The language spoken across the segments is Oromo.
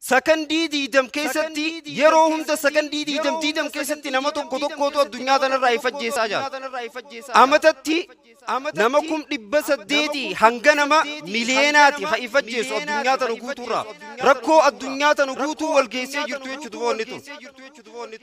Sakandii diidam keessatti yeroo hunda sakandii diidam diidam keessatti nama tokko tokkootu addunyaa tanarraa ifajjeesaa jira. Amatatti nama 800,000 hanga nama miliyeenaati ha ifajjeesu addunyaa tana guutuurraa. Rakkoo addunyaa tana guutuu wal geessee jirtu jechuudha wanni tun.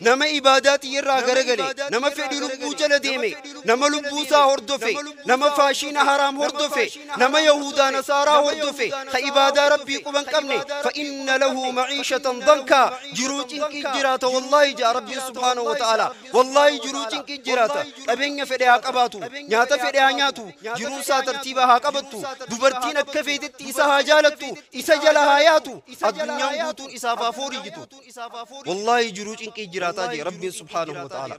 Nama ibaadaatii irraa garagale, nama fedhii lubbuu jala deeme, nama lubbuu isaa hordofe, nama faashiina haraam hordofe, nama yahudaa nasaaraa hordofe, ha ibaadaa rabbii quban qabne, fa inna lahu معيشة ضنكا jiruu cinqii jiraata. Wallaahi jaa rabbiin subhaanahu wa ta'ala, wallaahi jiruu cinqii jiraata. Qabeenya fedhe haa qabaatu, nyaata fedhe haa nyaatu, jiruu isaa tartiiba haa qabattu, dubartiin akka feetetti isa haa jaalattu, isa jala haa yaatu, addunyaan guutuun isaaf haa fooriyyitu, wallaahi jiruu cinqii jiraataa jee rabbiin subhaanahu wa ta'ala.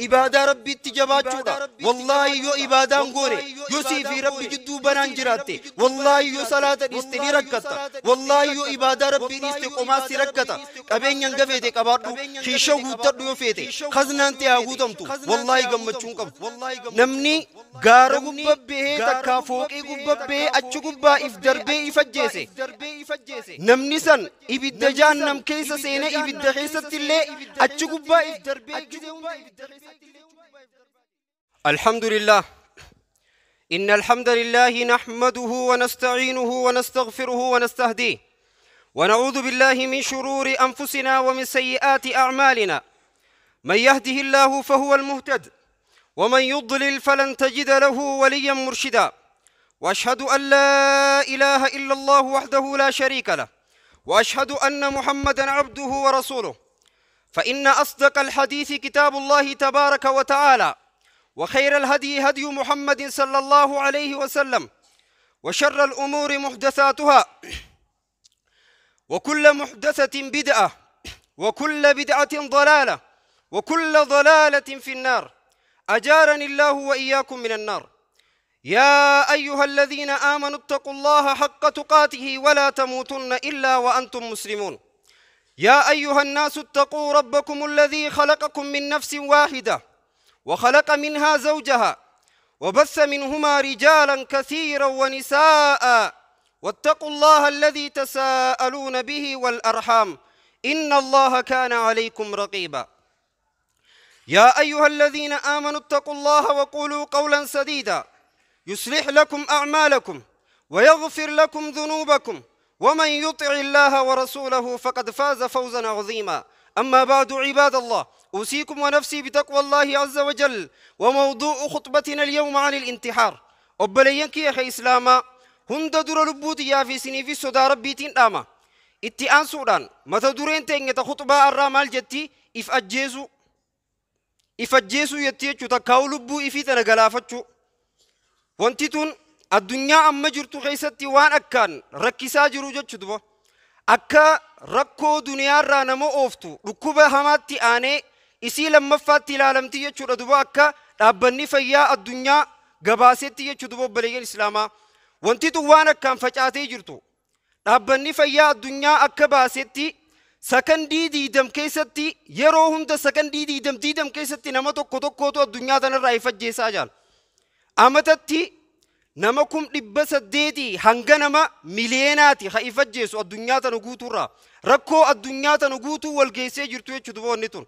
Ibaadaa rabbiitti jabaachuudha. Wallaahi yoo ibaadaan goone, yoo sii fi rabbi jidduu banaan jiraatte, wallaahi yoo salaata dhiiste ni rakkatta. Wallaahi yoo ibaadaa rabbii dhiiste qomaas si rakkata. Qabeenyaan gafeete qabaadhu, kiisha guuttadhu, yoo feete kaznaan ta'e haa guutamtu, wallaahi gammachuun qabdu. Namni gaara gubbaa bahee takkaa fooqii gubbaa bahee achi gubbaa if darbee if ajjeese, namni san ibidda jahannam keessa seenee ibidda keessatti illee achi gubbaa if darbee. الحمد لله، إن الحمد لله نحمده ونستعينه ونستغفره ونستهديه، ونعوذ بالله من شرور أنفسنا ومن سيئات أعمالنا. من يهده الله فهو المهتد، ومن يضلل فلن تجد له وليا مرشدا. واشهد ان لا اله الا الله وحده لا شريك له، واشهد ان محمدا عبده ورسوله. فان اصدق الحديث كتاب الله تبارك وتعالى، وخير الهدي هدي محمد صلى الله عليه وسلم، وشر الامور محدثاتها، وكل محدثه بدعه، وكل بدعه ضلاله، وكل ضلاله في النار. اجارني الله واياكم من النار. يا ايها الذين امنوا اتقوا الله حق تقاته ولا تموتن الا وانتم مسلمون. يا ايها الناس اتقوا ربكم الذي خلقكم من نفس واحده، وخلق منها زوجها، وبث منهما رجالا كثيرا ونساء، واتقوا الله الذي تساءلون به والارحام، ان الله كان عليكم رقيبا. يا ايها الذين امنوا اتقوا الله وقولوا قولا سديدا، يصلح لكم اعمالكم ويغفر لكم ذنوبكم، ومن يطع الله ورسوله فقد فاز فوزا عظيما. اما بعد، عباد الله، اوصيكم ونفسي بتقوى الله عز وجل. وموضوع خطبتنا اليوم عن الانتحار. Obboleeyyan kiyya ka islaamaa, hunda dura lubbuu xiyyaa fi isinii fi sodaa rabbiitiin dhaama. Itti aansuudhaan mata dureen teenya ta khutbaa irraa maal jetti? If ajjeesuu. If ajjeesuu jetti jechuu, takkaa'u lubbuu ifii tana galaafachuu. Wanti tun addunyaa amma jirtu keessatti waan akkaan rakkisaa jiru jechuu duba. Akka rakkoo duniyaarraa nama ooftu dhukkuba hamaatti aanee isii lammaffaatti ilaalamti jechuudha duba, akka dhaabbanni fayyaa addunyaa gabaasetti jechuu duba. Obboleeyyan islaamaa, wanti tun waan akkaan facaatee jirtu. Dhaabbanni fayyaa addunyaa akka baasetti sakandii 20 keessatti yeroo hunda sakandii diidam diidam keessatti nama tokko tokkootu addunyaa tanarraa if ajjeesaa jira. Amatatti nama 800,000 hanga nama miliyeenaati ha if ajjeesu addunyaa tana guutuurraa. Rakkoo addunyaa tana guutuu wal geessee jirtu jechuudha wanni tun.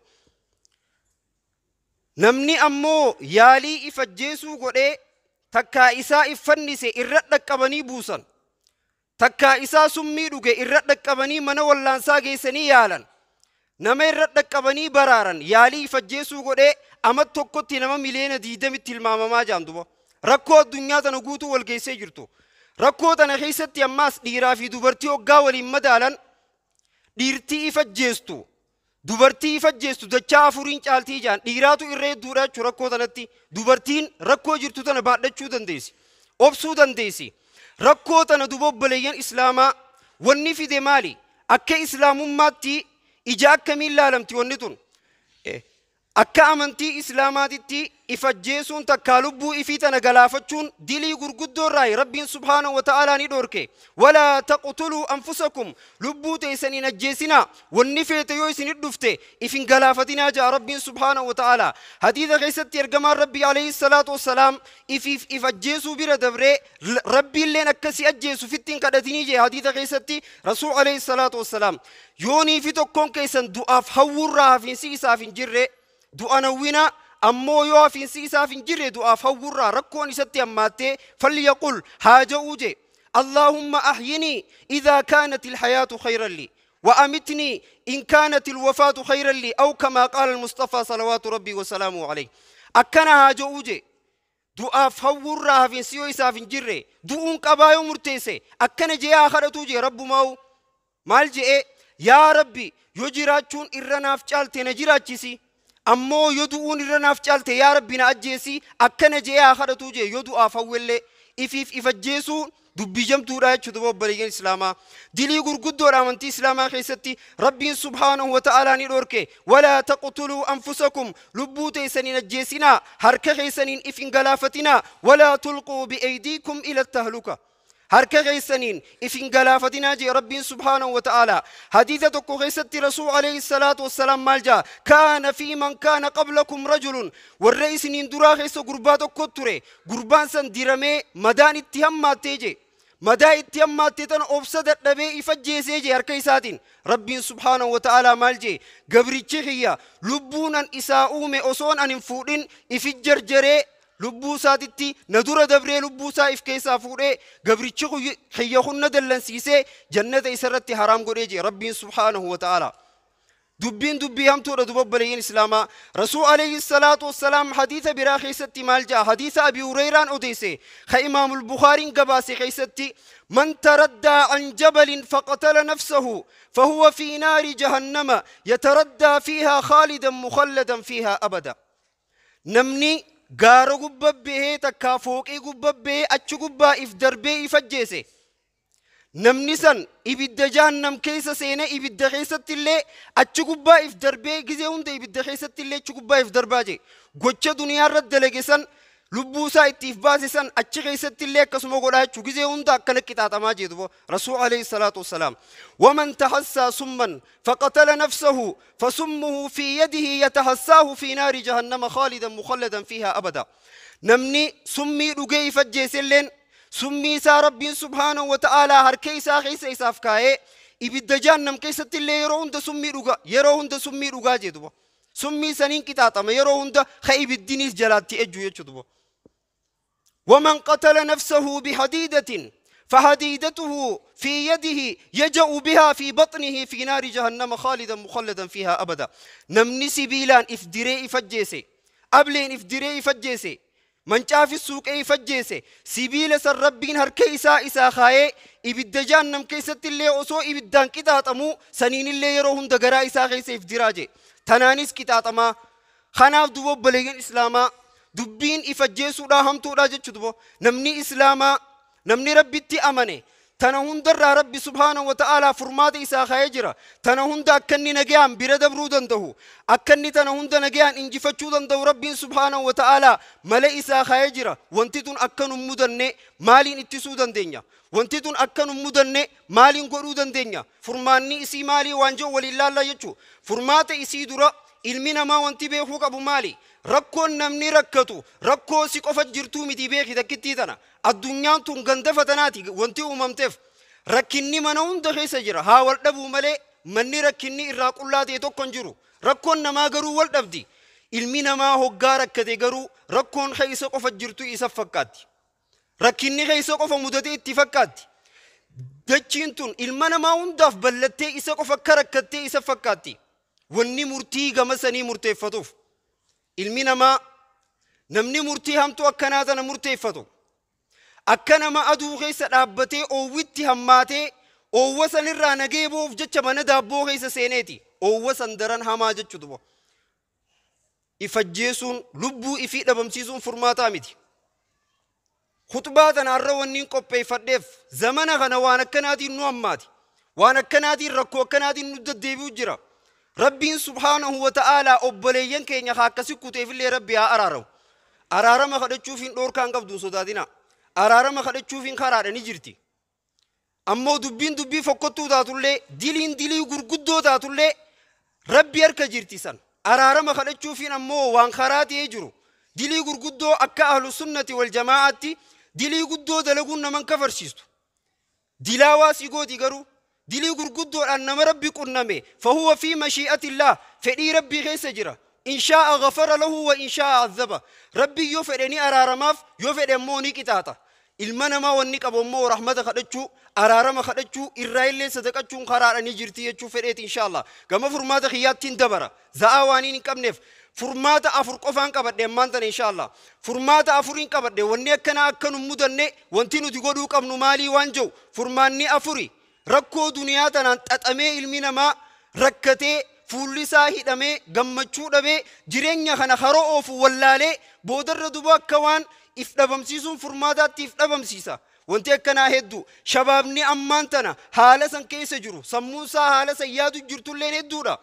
Namni ammoo yaalii if ajjeesuu godhee takkaa isaa if fannise irra dhaqqabanii buusan. Takkaa isaa summii dhuge irra dhaqqabanii mana wallaansaa geessanii yaalan. Nama irra dhaqqabanii baraaran yaalii if ajjeesuu godhee ama tokkotti nama 20 miliyoonatti tilmaamamaa jaan duba. Rakkoo addunyaa tana guutuu wal geessee jirtu. Rakkoo tana keessatti ammaas dhiiraa fi dubartii hoggaa waliin madaalan, dhiirtii if ajjeestu dubartii if ajjeestu dachaa afuriin caaltii jaan. Dhiiraatu irra hedduudha jechuudha rakkoo tanatti. Dubartiin rakkoo jirtu tana baadhachuu dandeessi. Obsuu dandeessi. Rakkoo tana duba, obboleeyyan islaamaa, wanni fide maali? Akka islaamummaatti ija akkamiin laalamti wanni tun? Akka amantii Islaamaatitti ifajjeesuun takkaa lubbuu ifii tana galaafachuun dilii gurguddoo irraa Rabbiin subhaanahu wa ta'aalaa ni dhoorke. Walaa taqtuluu anfusakum, lubbuu teessan hin ajjeesinaa, wanni feete yoo isinit dhufte if hin galaafatinaa ja'a Rabbiin subhaanahu wa ta'aalaa. Hadiisa keessatti ergamaan Rabbii alayhi salaatu wassalaam ifiif if ajjeesuu bira dabree Rabbiilleen akka si ajjeesu fitti hin kadhatinii jee hadiisa keessatti Rasuul alayhi salaatu wassalaam. Yoonii fi tokkoon keessan du'aaf hawwuurraa hafiinsi isaaf hin jirre du'a nawwinaa, ammoo yoo hafiinsi isaaf hin jirre du'aaf hawwurraa rakkoon isatti hammaattee falyaqul haa ja'uu je, Allaahumma ahyinii idhaa kaanat ilhayaatu khayran lii wa amitnii in kaanat ilwafaatu khayran lii, aw kamaa qaala almustafaa salawaatu rabbii wasalaamuhu alayhi. Akkana haa ja'uu je, du'aaf hawwurraa hafiinsi yoo isaaf hin jirre, du'uun qabaa yoo murteesse akkana jee haa kadhatuu jee Rabbumaa'u. Maal je'ee? Yaa Rabbi, yoo jiraachuun irra naaf caalte na jiraachisi, ammoo yoo du'uun irra naaf caalte yaa Rabbi na ajjeesi. Akkana je'ee haa kadhatuu jee yoo du'aaf hawwellee. Ifiif if ajjeesuu dubbii jamtuudha jechuudha. Obboleeyyan Islaamaa, dilii gurguddoodha. Amantii Islaamaa keessatti Rabbiin subhaanahu wa ta'aalaa ni dhoorke. Walaa taqtuluu anfusakum, lubbuu teessan hin ajjeesinaa, harka keessaniin if hin galaafatinaa. Walaa tulquu bi'aydiikum ila tahluka, harka keessaniin if hin galaafatinaa jee Rabbiin subhaanahu wa ta'aalaa. Hadiisa tokko keessatti Rasuul alayhi salaatu wassalaam maal jaa? Kaana fi man kaana qablakum rajulun, warra isiniin duraa keessa gurbaa tokko ture. Gurbaan san diramee madaan itti hammaattee jee. Madaa itti hammaattee tana obsa dadhabee if ajjeesee jee harka isaatiin. Rabbiin subhaanahu wa ta'aalaa maal jee? Gabrichi kiyya lubbuun an isaa uume osoon an hin fuudhin ifi jarjaree lubbuu isaatitti na dura dabree lubbuu isaa if keessaa fuudhee, gabrichi kiyya kun na dallansiisee jannata isarratti haraam godhee jee Rabbiin subhaanahu wa ta'aalaa. Dubbiin dubbii hamtuudha duba obboleeyyan Islaamaa. Rasuul alayhi salaatu wassalaam hadiisa biraa keessatti maal ja'a? Hadiisa Abi Hurayraan odeesse ka Imaamul Bukaariin gabaase keessatti, man taraddaa an jabalin faqatala nafsahu fahuwa fi naari jahannama yataraddaa fiihaa khaalidan mukhalladan fiihaa abada. Namni gaara gubba bahee takkaa fooqii gubba bahee achi gubbaa if darbee if ajjeese, namni san ibidda jahannam keessa seenee ibidda keessatti illee achi gubbaa if darbee gizee hunda ibidda keessatti illee achi gubbaa if darbaa jee. Gocha duniyaa irratti dalage san, lubbuu isaa ittiif baase san achi keessatti illee akkasuma godhaa jechuu, gizee hunda akkana qixaaxamaa jee duba Rasuul alayhi salaatu wassalaam. Waman tahassaa summan faqatala nafsahu fasummuhu fi yadihi yatahassaahu fi naari jahannama khaalidan mukhalladan fiihaa abada. Namni summii dhugee if ajjeese illeen summii isaa Rabbiin subhaanahu wa ta'aalaa harka isaa keessa isaaf kaa'ee ibidda jahannam keessatti illee yeroo hunda summii dhuga, yeroo hunda summii dhugaa jee duba. Summii saniin qixaaxama yeroo hunda ka ibiddiniis jalaatti ejju jechuu duba. ومن قتل نفسه بحديدة فحديدته في يده يجأ بها في بطنه في نار جهنم خالدا مخلدا فيها أبدا. نمني سبيلان إفدري إفجيسي، أبلين إفدري إفجيسي، mancaafi suuqee if ajjeese, sibiila san Rabbiin harka isaa isaa kaayee ibidda jahannam keessatti illee osoo ibiddaan qixaaxamuu saniin illee yeroo hunda garaa isaa keessa if diraa jee, tanaanis qixaaxamaa. Kanaaf duba obboleeyyan Islaamaa, dubbiin if ajjeesuudhaa hamtuudhaa jechuu duba. Namni Islaamaa, namni Rabbitti amane, tana hundarraa Rabbi subhaanahu wa ta'aalaa furmaata isaa kaayee jira. Tana hunda akka inni nagayaan bira dabruu danda'u, akka inni tana hunda nagayaan injifachuu danda'u Rabbiin subhaanahu wa ta'aalaa mala isaa kaayee jira. Wanti tun akka nun mudanne maaliin ittisuu dandeenya? Wanti tun akka nun mudanne maaliin godhuu dandeenya? Furmaanni isii maalii waan jedhu waliin laallaa jechuu. Furmaata isii dura ilmi namaa wanti beekuu qabu maali? Rakkoon namni rakkatu rakkoo si qofa jirtuu miti, beeki takkittii tana. Addunyaan tun ganda fatanaati wanti uumamteef. Rakkinni mana hunda keessa jira. Haa wal dhabuu malee manni rakkinni irraa qullaa ta'e tokko hin jiru. Rakkoon namaa garuu wal dhabdi. Ilmi namaa hoggaa rakkate garuu rakkoon keessa qofa jirtu isa fakkaatti. Rakkinni keessa qofa mudatee itti fakkaatti. Dachiin tun ilma namaa hundaaf ballattee isa qofa akka rakkattee isa fakkaatti. Wanni murtii gama sanii murteeffatuuf ilmi namaa, namni murtii hamtuu akkanaa tana murteeffatu akka nama aduu keessa dhaabbatee oowwitti hammaatee oowwa sanirraa nagee boof jecha mana daabboo keessa seeneeti. Oowwa san daran hamaa jechuu duba. Ifajjeesuun, lubbuu ifii dhabamsiisuun furmaataa miti. Khutbaa tana har'a wanniin qopheeffadheef zamana kana waan akkanaatiin nu hammaati, waan akkanaatiin rakkoo akkanaatiin nu deddeebi'u jira. Rabbiin subhaanahu wa ta'aalaa obboleeyyan keenya haa akkasi kuteefillee Rabbi haa araaramu. Araarama kadhachuufiin dhoorkaan qabdu hin sodaatina. Araarama kadhachuufiin karaadha ni jirti. Ammoo dubbiin dubbii fokkottuu taatullee, diliin dilii gurguddoo taatullee, Rabbi harka jirti san. Araarama kadhachuufiin ammoo waan karaa ta'ee jiru. Dilii gurguddoo akka ahlu sunnati wal jamaa'aatti dilii guddoo dalaguun naman kafarsiistu. Dilaawaa si gooti, garuu dilii gurguddoodhaan nama Rabbi qunname fahuwa fi mashii'atillah, fedhii Rabbii keessa jira. In shaa'a ghafara lahu wa in shaa'a azaba. Rabbi yoo fedhe ni araaramaaf, yoo fedhe immoo ni qixaaxa. Ilma namaa wanni qabu immoo rahmata kadhachuu, araarama kadhachuu, irraa illee sadaqachuun karaadha ni jirti jechuu fedheeti inshaallah. Gama furmaata kiyyaattiin dabara. Za'aa waan hin qabneef furmaata afur qofaan qabadhe ammaan tana inshaallah. Furmaata afuriin qabadhe. Wanni akkanaa akka nu mudanne wanti nuti godhuu qabnu maalii waan jiru furmaanni afuri. Rakkoo duniyaa tanaan xaxamee ilmi namaa rakkatee, fuulli isaa hidhamee, gammachuu dhabee, jireenya kana haroo oofu wallaalee, boodarra duba akka waan if dhabamsiisuun furmaataatti if dhabamsiisa. Wanti akkanaa hedduu. Shabaabni ammaan tana haala san keessa jiru, sammuun isaa haala san yaadu jirtulleen hedduudha.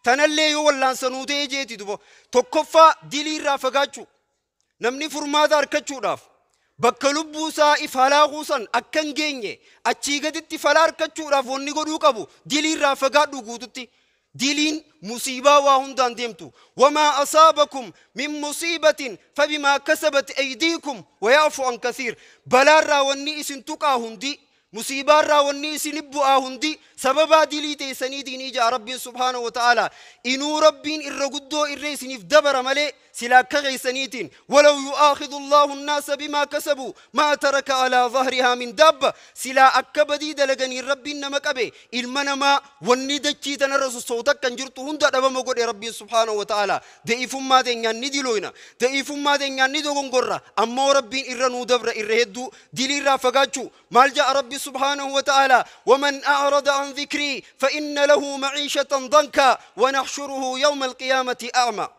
Tanallee yoo wallaansanuu ta'ee jeeti duba. Tokkoffaa, dilii irraa fagaachuu. Namni furmaata argachuudhaaf bakka lubbuu isaa if halaakuu san akka hin geenye, achii gaditti fala argachuudhaaf wanni godhuu qabu dilii irraa fagaadhu guututti. Diliin musiibaa waa hundaan deemtu. Wamaa asaabakum min musiibatin fabimaa kasabat aydiikum wayaafu an kasiir. Balaarraa wanni isin tuqaa hundi, musiibaarraa wanni isin bu'aa hundi sababaa dilii teessaniitiin ija Rabbiin subhaanahu wa ta'aalaa. Inuu Rabbiin irra guddoo irra isiniif dabara malee sila akka keeysaniitiin walaw yu'aakhidhu Allaahu annaasa bimaa kasabuu maa taraka alaa dhahrihaa min daabba. Silaa akka badii dalaganiin Rabbiin nama qabe, ilma namaa wanni dachii tanarra sossootu akka hin jirtu hunda dhabama godhe Rabbiin subhaanahu wa ta'aalaa. Da'iifummaa teenyaan ni dilooyna, da'iifummaa teenyaan ni dogongorra, ammoo Rabbiin irra nuu dabra irra hedduu. Diliirraa fagaachuu. Maal ja'a Rabbi subhaanahu wa ta'aalaa? Waman a'rada an dhikrii fa inna lahu maciishatan dankaa wanaxshuruhu yawma alqiyaamati a'ma.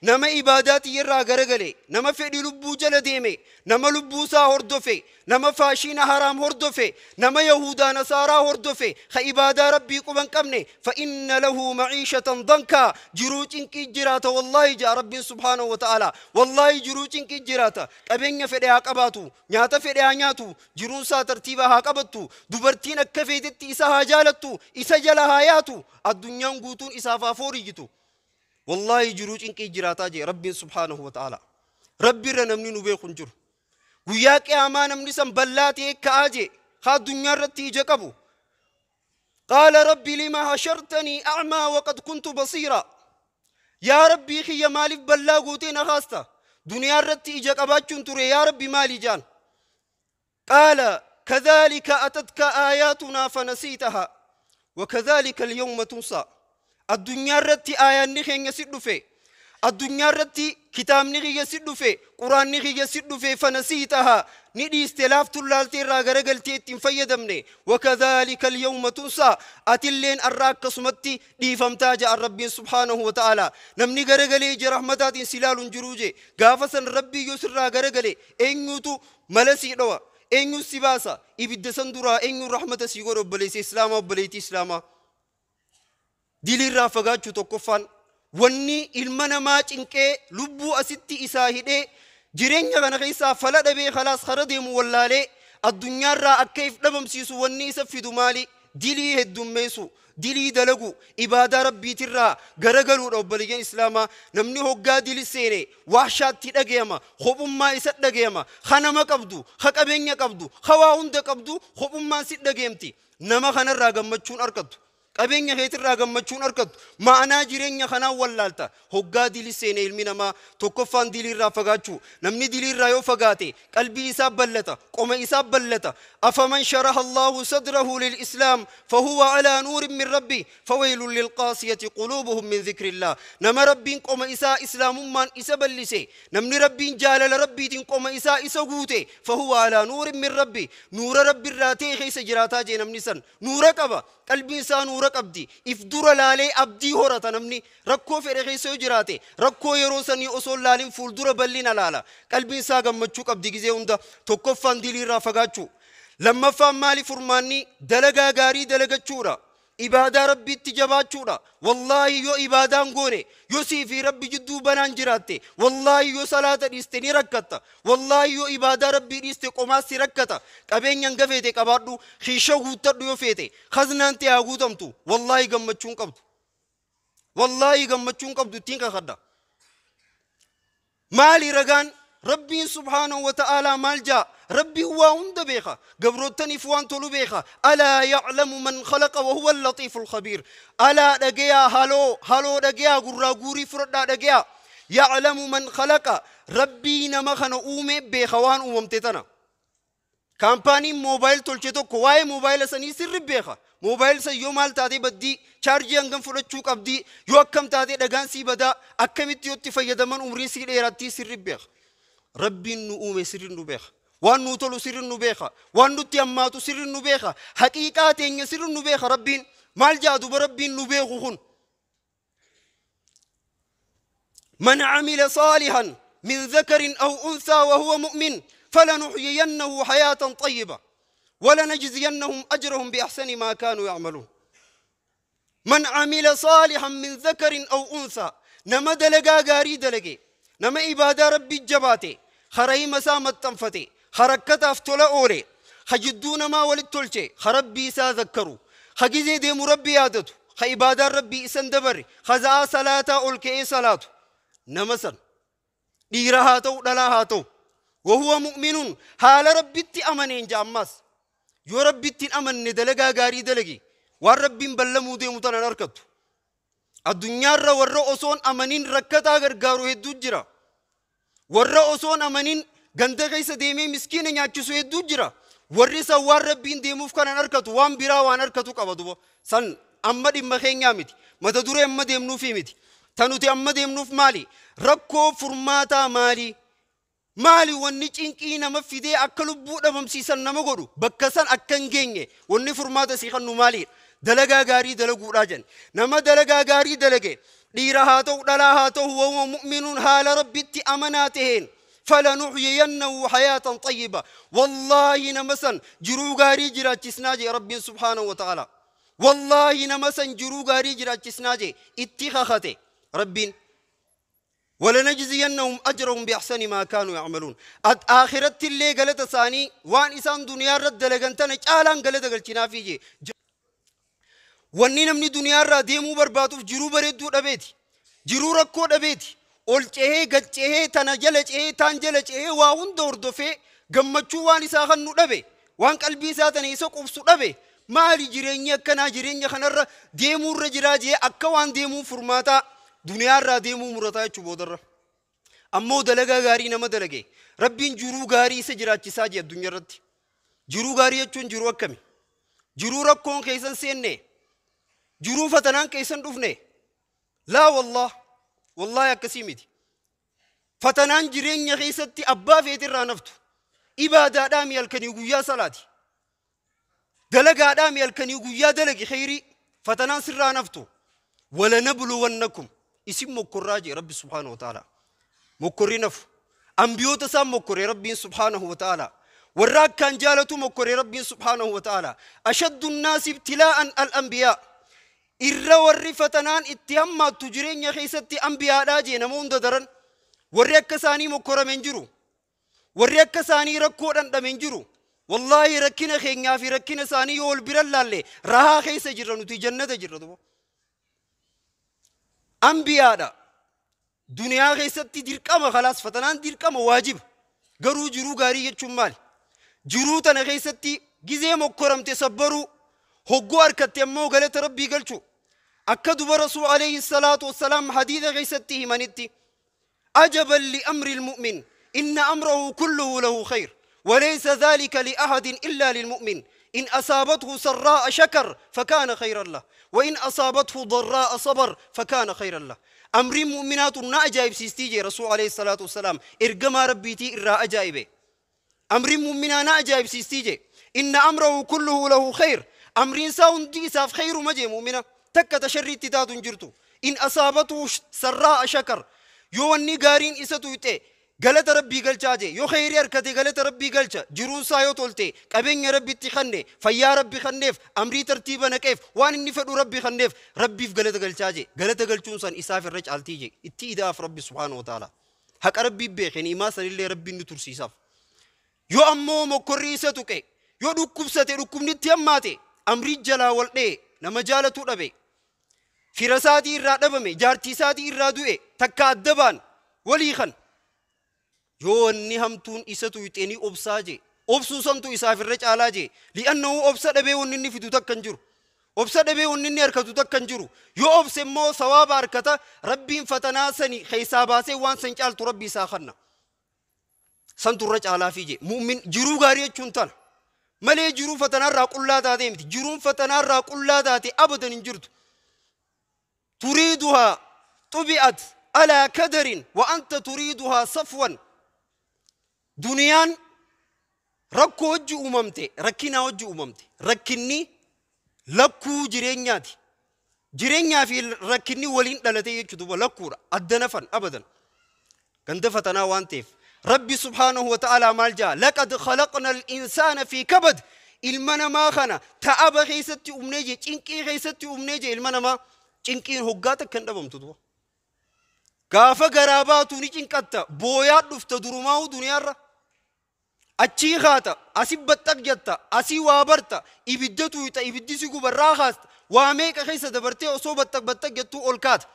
Nama ibaadaatii irraa garagale, nama fedhi lubbuu jala deeme, nama lubbuu isaa hordofe, nama faashiina haraam hordofe, nama yahudaa nasaaraa hordofe, ka ibaadaa Rabbii quban qabne, fa inna lahu maciishatan dankaa, jiruu cinqii jiraata wallaahi ja'a Rabbiin subhaanahu wa ta'aalaa. Wallaahi jiruu cinqii jiraata. Qabeenya fedhe haa qabaatu, nyaata fedhe haa nyaatu, jiruun isaa tartiiba haa qabattu, dubartiin akka feetetti isa haa jaalattu, isa jala haa yaatu, addunyaan guutuun isaaf haa fooriyyitu, wallaahi jiruu cinqii jiraataa jee Rabbiin subhaanahu wa ta'aalaa. Rabbi irra namni nu beeku hin jiru. Guyyaa qiyaamaa namni san ballaa ta'e ka'aa jee haa addunyaa irratti ija qabu. Qaala rabbi lima hashartanii a'maa waqad kuntu basiira. Yaa Rabbii kiyya, maaliif ballaa gootee na kaasta? Duniyaa irratti ija qabaachuun ture, yaa Rabbi, maali jaan? Qaala kadhalika atatka aayatunaa fanasiitaha wakadhalika alyawma tunsaa. Addunyaa irratti aayaanni keenya si dhufe, addunyaa irratti kitaabni kiyya si dhufe, quraanni kiyya si dhufe, fanasiitaha, ni dhiiste, laaftuun laaltee irraa garagaltee ittiin fayyadamne. Wakadhalika alyawma tunsaa, atilleen arraa akkasumatti dhiifamtaa ja'a Rabbiin subhaanahu wa ta'aalaa. Namni garagalee ija rahmataatiin si ilaalu hin jiruu jee. Gaafa san Rabbii yoo sirraa garagale, eenyuutu mala sii dhowa? Eenyuun si baasa ibidda san duraa? Eenyuun rahmata sii godha? Obboleessa islaamaa, obboleettii islaamaa, diliirraa fagaachuu tokkoffaan. Wanni ilma namaa cinqee, lubbuu asitti isaa hidhee, jireenya kana keessaa fala dhabee, khalaas kara deemu wallaalee, addunyaarraa akka if dhabamsiisu wanni isa fidu maali? Dilii heddummeessu, dilii dalagu, ibaadaa Rabbiitirraa garagaluudha. Obboleeyyan islaamaa, namni hoggaa dili seene waashaatti dhagayama, kophummaa isa dhagayama. Ha nama qabdu, ha qabeenya qabdu, ha waa hunda qabdu, kophummaan si dhagayamti. Nama kanarraa gammachuun argattu, qabeenya keetirraa gammachuun argattu, ma'anaa jireenya kanaa wallaalta hoggaa dili seene ilmi namaa. Tokkoffaan diliirraa fagaachuu. Namni diliirraa yoo fagaate qalbii isaa ballata, qoma isaa ballata. Afaman sharaha Allahu sadrahu lilislaam fahuwa alaa nuurin min rabbi fawaylun lilqaasiyati quluubuhum min dhikrillah. Nama Rabbiin qoma isaa islaamummaan isa ballise, namni Rabbiin jaalala Rabbiitiin qoma isaa isa guute, fahuwa alaa nuurin min rabbi, nuura Rabbiirraa ta'e keessa jiraataa jee. Namni san nuura qaba, qalbiin isaa nuura qabdi, if dura laalee abdii horata. Namni rakkoo fedhe keessa yoo jiraate, rakkoo yeroo sanii osoo laalin fuuldura bal'ina laala, qalbiin isaa gammachuu qabdi gizee hunda. Tokkoffaan diliirraa fagaachuu. Lammaffaan maali furmaanni? Dalagaa gaarii dalagachuudha. Ibaadaa Rabbiitti jabaachuudha. Wallaahi yoo ibaadaan goone, yoo sii fi Rabbi jidduu banaan jiraatte, wallaahi yoo salaata dhiiste ni rakkatta. Wallaahi yoo ibaadaa Rabbii dhiiste qomaas si rakkata. Qabeenyaan gafeete qabaadhu, kiisha guuttadhu yoo feete, khaznaan ta'e haa guutamtu. Wallaahi gammachuun qabdu. Wallaahi gammachuun qabdu ittiin kakadha. Maali ragaan? Rabbiin subhaanahu wa ta'aalaa maal jaa? Rabbiin waa hunda beeka. Gabroottaniif waan tolu beeka. Alaa ya'lamu man khalaqa wa huwa al-latiifu al-khabiir. Alaa dhagayaa, haloo haloo dhagayaa, gurraa guurii fudhadhaa dhagayaa. Ya'lamu man khalaqa. Rabbii nama kana uume beeka waan uumamte tana. Kaampaaniin moobaayil tolche tokko waa'ee moobaayila sanii sirri beeka. Moobaayil san yoo maal taatee baddii, chaarjii hangam fudhachuu qabdii, yoo akkam taatee dhagaan sii badaa, akkamitti yoo itti fayyadaman umriin sii dheerattii sirri beeka. Rabbiin nu uume sirri nu beeka. Waan nu tolu sirri nu beeka. Waan nutti hammaatu sirri nu beeka. Haqiiqaa teenya sirri nu beeka Rabbiin. Maal jaa duba Rabbiin nu beeku kun? من عمل صالحا من ذكر أو أنثى وهو مؤمن فلنحيينه حياة طيبة ولنجزينهم أجرهم بأحسن ما كانوا يعملون. من عمل صالحا من ذكر أو أنثى، نما دلقا غاري دلقي، نما إبادة ربي الجباتي، خري مسامة تنفتي، خركتا افتلا أولي، خجدون ما ولدتلشي، خربي ساذكروا، خجزي دي مربي عادته، خإبادة ربي إسان دبري، خزاء صلاة أولكي صلاة، نمسا dhiira haa ta'u dhalaa haa ta'u, wahuwa mu'minuun haala Rabbitti amaneen jaammas. Yoo Rabbitti hin amanne dalagaa gaarii dalagi, waan Rabbiin ballamuu deemu tanan harkattu. Addunyaarra warra osoon amanin rakkataa gargaaru hedduu jira. Warra osoon amanin ganda keessa deemee miskiina nyaachisu hedduu jira. Warri san waan Rabbiin deemuuf kanan harkatu, waan biraa waan harkatu qaba duba. San amma dhimma keenyaa miti, mata duree amma deemnuufi miti. Ta nuti amma deemnuuf maali? Rakkoo furmaataa maali? Maali wanni cinqii nama fidee akka lubbuu dhabamsiisan nama godhu? Bakka san akka hin geenye wanni furmaata sii kannu maali? Dalagaa gaarii dalaguudhaa jenna. Nama dalagaa gaarii dalage, dhiira haa ta'u dhalaa haa ta'u, wahuwa mu'minuun haala Rabbitti amanaa taheen, falanuxyiyannahu hayaatan xayyiba, wallaahi nama san jiruu gaarii jiraachisnaa jee Rabbiin subhaanahu wa ta'ala. Wallaahi nama san jiruu gaarii jiraachisnaa jee itti kakate Rabbiin. ولنجزينهم أجرهم بأحسن ما كانوا يعملون. آخرت اللي قالت ثاني وان إنسان دنيا رد لغنتنا چالان قالت قلتنا فيجي. wanni namni duniyaarraa deemuu barbaaduuf jiruu bareedduu dhabeeti. Jiruu rakkoo dhabeeti. Ol cehee gad cehee tana jala cehee taan jala cehee waa hunda hordofee gammachuu waan isaa kan nu dhabe, waan qalbii isaa tana isa qubsu dhabe. Maali jireenyi akkanaa, jireenya kanarra deemuurra jiraa jee akka waan deemuu furmaataa duniyaarraa deemuu murataa jechuu boodarra. Ammoo dalagaa gaarii nama dalage Rabbiin jiruu gaarii isa jiraachisaa jee addunyaa irratti. Jiruu gaarii jechuun jiruu akkami? Jiruu rakkoon keessan seenne? Jiruu fatanaan keessan dhufne? Laa wallah, wallaahi akkasii miti. Fatanaan jireenya keessatti abbaa feetirraa naftu. Ibaadaadhaa mi halkanii guyyaa salaati. Dalagaadhaa mi halkanii guyyaa dalagi khayrii, fatanaan sirraa naftu. Walanabluwannakum, isin mokkorraa jee Rabbi subhaanahu wa ta'ala. Mokkorri nafu. Ambiyoota isaan mokkoree Rabbiin subhaanahu wa ta'ala. Warra akkaan jaalatu mokkoree Rabbiin subhaanahu wa ta'ala. Ashaddu nnaasi ibtilaa'an al-anbiyaa. Irra warri fatanaan itti hammaattu jireenya keessatti ambiyaadhaa jee nama hunda daran. Warri akka isaanii mokkorame hin jiru. Warri akka isaanii rakkoo dhandhame hin jiru. Wallaahi rakkina keenyaa fi rakkina isaanii yoo wal bira laalle rahaa keessa jirra nuti, jannata jirra duba. Ambiyaadha. Duniyaa keessatti dirqama khalaas fatanaan dirqama waajiba. Garuu jiruu gaarii jechuun maali? Jiruu tana keessatti gizee mokkoramte sabbaruu, hoggoo harkatte ammoo galata Rabbii galchuu. Akka duba Rasuul alayhi salaatu wassalaam hadiisa keessatti himanitti, ajaban li amri almu'min inna amrahu kulluhu lahu khayr وليس ذلك لأحد إلا للمؤمن إن أصابته سراء شكر فكان خيرا له وإن أصابته ضراء صبر فكان خيرا له. أمر مؤمنات أجائب سيستيجي رسول عليه الصلاة والسلام إرجما ربيتي إرى أجائبه. أمر مؤمنان أجائب سيستيجي إن أمره كله له خير. أمر ساون ديساف خير مجي مؤمنة تكة شر تتات جرتو. إن أصابته سراء شكر يواني غارين إساتو يتي Galata rabbii galchaa jee. Yoo kheyrii harkate galata rabbii galcha. Jiruun isaa yoo tolte, qabeenya rabbitti kanne, fayyaa rabbi kanneef, amrii tartiiba naqeef, waan inni fedhu rabbi kanneef, rabbiif galata galchaa jee. Galata galchuun san isaaf irra caaltii jee. Itti idaaf rabbi subhaanahu wa ta'ala. Haqa rabbii beeke ni'imaa sanillee rabbiin ni tursiisaaf. Yoo ammoo mokkorri isa tuqe, yoo dhukkubsate, dhukkubni itti hammaate, amrii jalaa wal dha'e, nama jaalatu dhabe, fira isaatii irraa dhabame, jaartii isaatii irraa du'e, takka adda baan walii kan. Yoo wanni hamtuun isa tuyxe ni obsaa jee. Obsuu santu isaaf irra caalaa jee. Li'annahu obsa dhabee wanni inni fidu takka hin jiru. Obsa dhabee wanni inni harkatu takka hin jiru. Yoo obse immoo sawaaba harkata, rabbiin fatanaa sani keessaa baasee waan san caaltu rabbi isaa kanna. Santu irra caalaa fi jee. Mu'min jiruu gaarii jechuun tana. Malee jiruu fatanaarraa qullaa taatee miti. Jiruun fatanaarraa qullaa taate abadan hin jirtu. Turiiduhaa xubi'at alaa kadarin wa anta turiiduhaa safwan. Duniyaan rakkoo hojii uumamte, rakkinaa hojii uumamte. Rakkinni lakkuu jireenyaati. Jireenyaa fi rakkinni waliin dhalatee jechuudha duuba lakkuudha. Adda nafan abadan. Ganda fatanaa waan ta'eef. Rabbi subhaanahu wa ta'aalaa maal jaa? Laqad khalaqna al-insaana fi kabad. Ilma namaa kana ta'aba keessatti uumnee jee, cinqii keessatti uumnee jee. Ilma namaa cinqiin hoggaa takka hin dhabamtu duuba. Gaafa garaa baatu ni cinqatta, booyaa dhufta durumaa'uu duniyaarra. Achii kaata, asii baxxaq jetta, asii waa barta, ibidda tuyxa, ibiddi si gubarraa kaasta, waa meeqa keessa dabartee osoo baxxaq baxxaq jettuu ol kaata.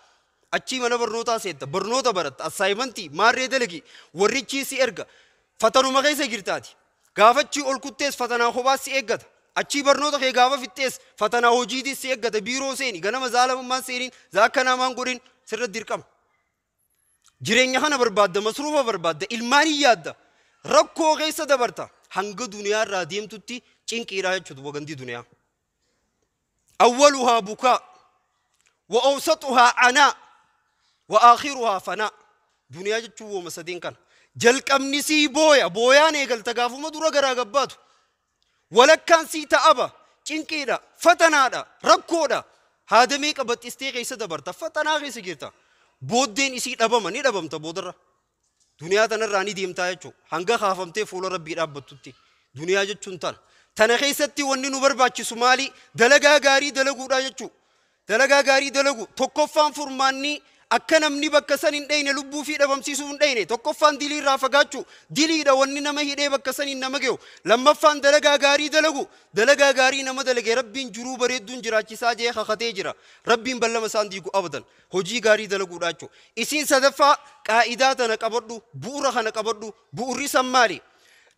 Achii mana barnootaa seetta, barnoota baratta, assaayimantii, maarree dalagi, warrichii si erga, fatanuma keessa jirtaati. Gaafachii ol kuttees fatanaa kophaa si eeggata. Achii barnoota kee gaafa fixxees fatanaa hojiitis si eeggata. Biiroo seeni, ganama zaalamummaan seeniin, zaakka namaan godhin sirra dirqama. Jireenya kana barbaadda, masruufa barbaadda, ilmaan hin yaadda. Rakkoo keessa dabarta. Hanga duniyaa irraa deemtutti cinqiidha jechuudha wagandii duniyaa. Awwaluhaa bukaa, wa awsatuhaa anaa, wa aakhiruhaa fanaa. Duniyaa jechuun wooma sadeen kana. Jalqabni sii booya, booyaan eegalta gaafuma dura garaa gabbaatu. Walakkaan sii ta'aba, cinqiidha, fatanaadha, rakkoodha. Haadamee qabaxxistee keessa dabarta, fatanaa keessa jirta. Booddeen isii dhabama, ni dhabamta boodarra. Duniyaa tanarraa ni deemtaa jechuudha. Hanga kaafamtee fuula rabbii dhaabbattutti. Duniyaa jechuun tana. Tana keessatti wanni nu barbaachisu maali? Dalagaa gaarii dalaguudha jechuudha. Dalagaa gaarii dalagu. Tokkoffaan furmaanni akka namni bakka san hin dheyne, lubbuu fi dhabamsiisuu hin dheyne. Tokkoffaan dilii irraa fagaachuu. Diliidha wanni nama hidhee bakka san hin nama ge'u. Lammaffaan dalagaa gaarii dalagu. Dalagaa gaarii nama dalage rabbiin jiruu bareedduun jiraachisaa jee kakatee jira. Rabbiin ballama isaan diigu abadan. Hojii gaarii dalaguudha jechuudha. Isiin sadaffaa qaa'idaa tana qabadhu, bu'uura kana qabadhu. Bu'uurri san maali?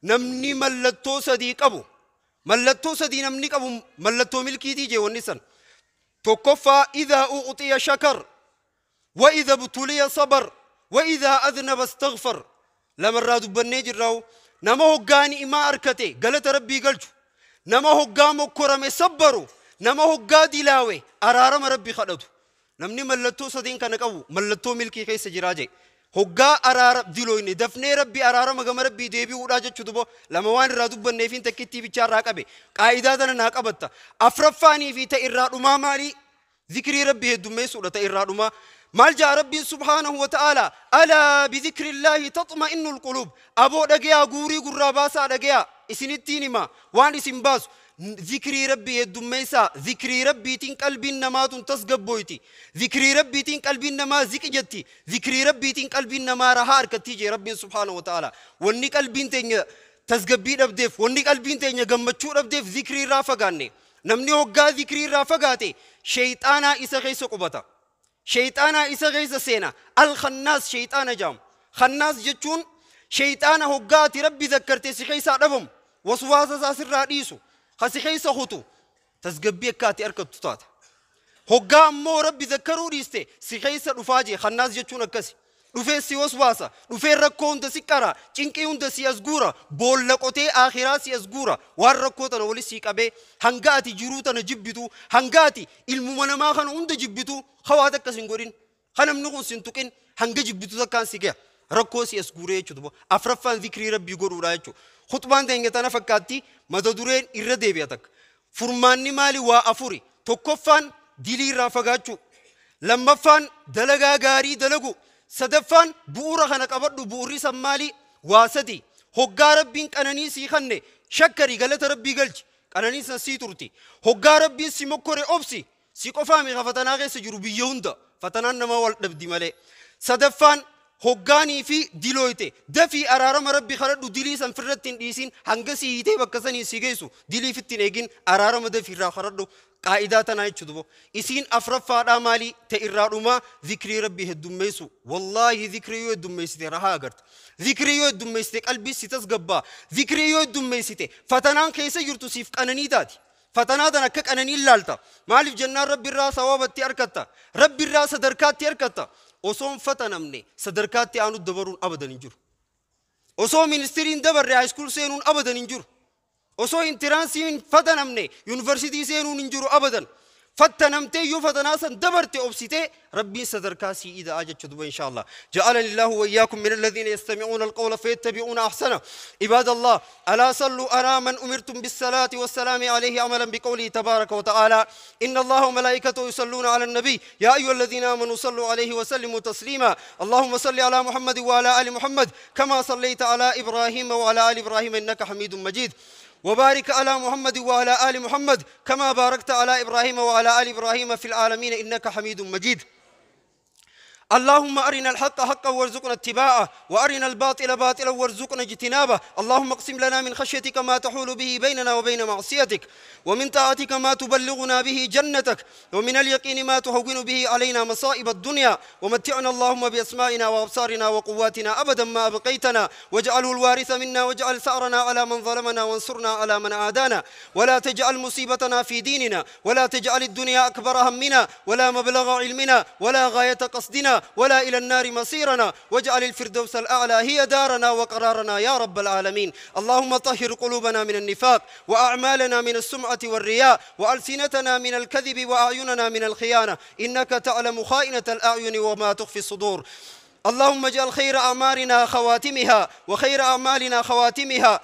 Namni mallattoo sadii qabu. Mallattoo sadii namni qabu mallattoo milkiitii jee wanni san. Tokkoffaa idhaa u'uxiya shakar. وإذا ابتلي صبر وإذا أذنب استغفر. لما رادو بنيجي راو نما هو إما أركتي غلط ربي قلتو، نما هو قامو كرمي صبرو، نما هو قادي لاوي أرارم ربي خلطو. نمني ملتو صدين كان قو ملتو ملكي كيس جراجي هوغا أرار دلويني دفني ربي أرارم غم ربي ديبي وراجة شدبو. لما وان رادو بنيفين تكتي بيشار راكبي قاعدة ناقبتا أفرفاني في تإراد مامالي ذكري ربي هدومي سورة إراد ما مالجا ربي سبحانه وتعالى ألا بذكر الله تطمئن القلوب. أبو دقيا غوري غراباسا دقيا إسنتيني ما وان اسم باس ذكري ربي هدوميسا ذكري ربي تين قلبي نما تسقبويتي ذكري ربي تين قلبي نما ذكجتي ذكري ربي تين قلبي نما رهار كتيجي ربي سبحانه وتعالى. وني قلبي تين تسقبي ربديف وني قلبي تين غمچو ربديف ذكري رافغاني نمني هوغا ذكري رافغاتي شيطانا إسا خيس قبطا شيطانا إسا غيز سينا الخناس شيطانا جام خناس جتون شيطانا هوغاتي ربي ذكرتي سخيسا ربم وسواسا ساسر رئيسو خسخيسا خطو تسقبي كاتي أركب تطات هوغا مو ربي ذكروا ريستي سخيسا رفاجي خناس جتون أكسي رفي سي وسواسا رفي ركو هند سكرا چنكي هند سي أزغورا بول لقوتي آخرا سي أزغورا وار ركو تنا ولي سي قبي هنگاتي جرو تنا جبتو هنگاتي علم منما خن هند جبتو خواتك سنغورين خنم نقون سنتوكين هنگا جبتو تكان سيگا ركو سي أزغوري چدبو. أفرفان ذكري ربي غورو رايچو خطبان دينگه تنا فكاتي مددورين إر ديبياتك فرماني مالي وا أفوري توكفان دلي رافغاچو لمفان دلغا غاري دلغو Sadaffaan bu'uura kana qabadhu. Bu'uurri san maali? Waa sadi. Hoggaa Rabbiin qananii sii kanne shakkarii, galata Rabbii galchi, qananii san sii turti. Hoggaa Rabbiin si mokkore obsi. Si qofaami ka fatanaa keessa jiru, biyya hunda fatanaan nama wal dhabdi malee. Sadaffaan, hoggaanii fi dilooyte dafii araarama Rabbi kadhadhu. Dilii san firratti hin dhiisin. Hanga si hiitee bakka sanii si geessu dilii fitti hin eegin, araarama dafii irraa kadhadhu. Qaa'idaa tanaa jechu dubo. Isiin afraffaadhaa maalii ta'e? Irraa dhumaa, zikrii Rabbii heddummeessu. Wallaahi, zikrii yoo heddummeessite rahaa agarta. Zikrii yoo heddummeessite qalbii si tasgabbaa. Zikrii yoo heddummeessite fatanaan keessa jirtu siif qananii taati. Fatanaa tan akka qananii ilaalta. Maaliif jennaan, Rabbi irraa sawaabatti argatta, Rabbi irraa sadarkaatti argatta. Osoon fatanamne sadarkaatti aanu dabaruun abadan hin jiru. Osoo ministiriin dabarre high school seenuun abadan hin jiru. Osoo entranceiin fatanamne yuunivarsiitii seenuun hin jiru abadan. Fattanamtee yoo fatanaa san dabarte, obsitee, Rabbiin sadarkaa sii ida'aa jecha duba insha Allah. جعلني الله وإياكم من الذين يستمعون القول فيتبعون أحسنه. عباد الله، ألا صلوا على من أمرتم بالصلاة والسلام عليه عملا بقوله تبارك وتعالى: إن الله وملائكته يصلون على النبي يا أيها الذين آمنوا صلوا عليه وسلموا تسليما. اللهم صل على محمد وعلى آل محمد كما صليت على إبراهيم وعلى آل إبراهيم إنك حميد مجيد، وبارك على محمد وعلى آل محمد كما باركت على إبراهيم وعلى آل إبراهيم في العالمين إنك حميد مجيد. اللهم أرنا الحق حقا وارزقنا اتباعه، وأرنا الباطل باطلا وارزقنا اجتنابه. اللهم اقسم لنا من خشيتك ما تحول به بيننا وبين معصيتك، ومن طاعتك ما تبلغنا به جنتك، ومن اليقين ما تهون به علينا مصائب الدنيا. ومتعنا اللهم بأسمائنا وأبصارنا وقواتنا أبدا ما أبقيتنا، واجعله الوارث منا، واجعل ثأرنا على من ظلمنا، وانصرنا على من عادانا، ولا تجعل مصيبتنا في ديننا، ولا تجعل الدنيا أكبر همنا ولا مبلغ علمنا ولا غاية قصدنا ولا إلى النار مصيرنا، واجعل الفردوس الأعلى هي دارنا وقرارنا يا رب العالمين. اللهم طهر قلوبنا من النفاق، وأعمالنا من السمعة والرياء، وألسنتنا من الكذب، وأعيننا من الخيانة، إنك تعلم خائنة الأعين وما تخفي الصدور. اللهم اجعل خير أعمالنا خواتمها وخير أعمالنا خواتمها.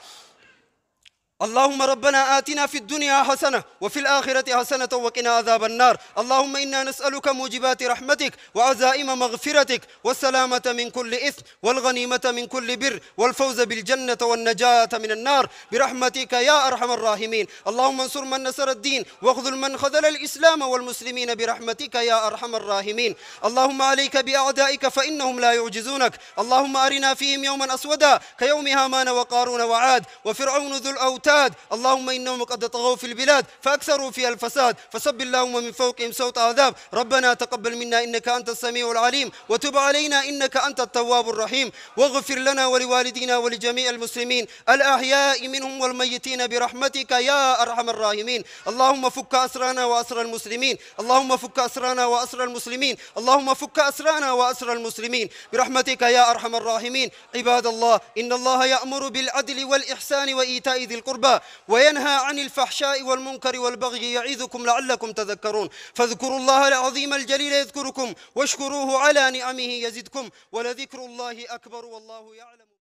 اللهم ربنا آتنا في الدنيا حسنة وفي الآخرة حسنة وقنا عذاب النار. اللهم إنا نسألك موجبات رحمتك، وعزائم مغفرتك، والسلامة من كل إثم، والغنيمة من كل بر، والفوز بالجنة، والنجاة من النار، برحمتك يا أرحم الراحمين. اللهم انصر من نصر الدين، واخذل من خذل الإسلام والمسلمين، برحمتك يا أرحم الراحمين. اللهم عليك بأعدائك فإنهم لا يعجزونك. اللهم أرنا فيهم يوما أسودا كيوم هامان وقارون وعاد وفرعون ذو الأوتاد. اللهم إنهم قد طغوا في البلاد فأكثروا فيها الفساد، فصب اللهم من فوقهم سوط عذاب. ربنا تقبل منا إنك أنت السميع العليم، وتب علينا إنك أنت التواب الرحيم، واغفر لنا ولوالدينا ولجميع المسلمين الأحياء منهم والميتين، برحمتك يا أرحم الراحمين. اللهم فك أسرانا وأسر المسلمين. اللهم فك أسرانا وأسر المسلمين. اللهم فك أسرانا وأسر المسلمين، برحمتك يا أرحم الراحمين. عباد الله، إن الله يأمر بالعدل والإحسان وإيتاء ذي القربى وينهى عن الفحشاء والمنكر والبغي يعظكم لعلكم تذكرون. فاذكروا الله العظيم الجليل يذكركم، واشكروه على نعمه يزدكم، ولذكر الله أكبر، والله يعلم.